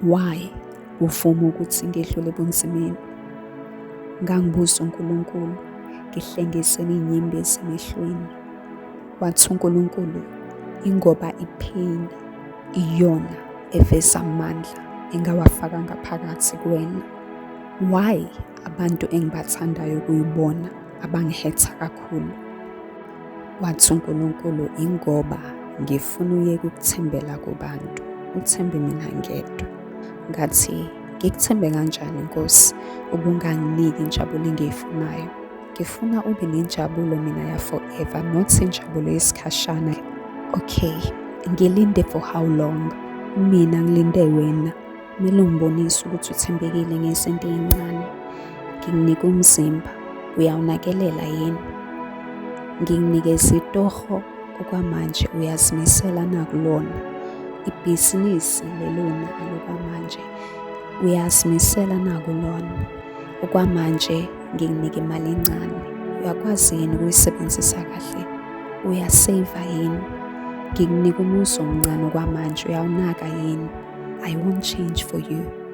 Why uvuma ukuthi ngidlule ebunzimeni? Ngangibuza uNkulunkulu, ngihlengise ney'nyembezi emehlweni. Wathi uNkulunkulu, ingoba i-pain iyona eveza amandla engawafaka ngaphakathi kuwena. Why abantu engibathandayo kuyibona abangihetha kakhulu? Wathi uNkulunkulu, ingoba ngifuna uyeke ukuthembela kubantu, uthembe mina ngedwa. Ngathi, ngikuthembe kanjani Nkosi, ubunganginiki injabulo engiyifunayo? Ngifuna ube nenjabulo mina ya forever, not injabulo yesikhashana. Okay, ngilinde for how long? Mina ngilinde wena. Kumele ungibonise ukuthi uthembekile ngezinto ey'ncane. Ngikunika umzimba, uyawunakelela yini? Ngikunikeza itoho okwamanje uyazimisela nakulona. Ibhizinisi lelona alokwamanje uyazimisela nakulona. Okwamanje ngikunika imali encane, uyakwazi yini ukuyisebenzisa kahle? Uyaseyiva yini? Ngikunika umuzi omncane okwamanje, uyawunaka yini? I won't change for you.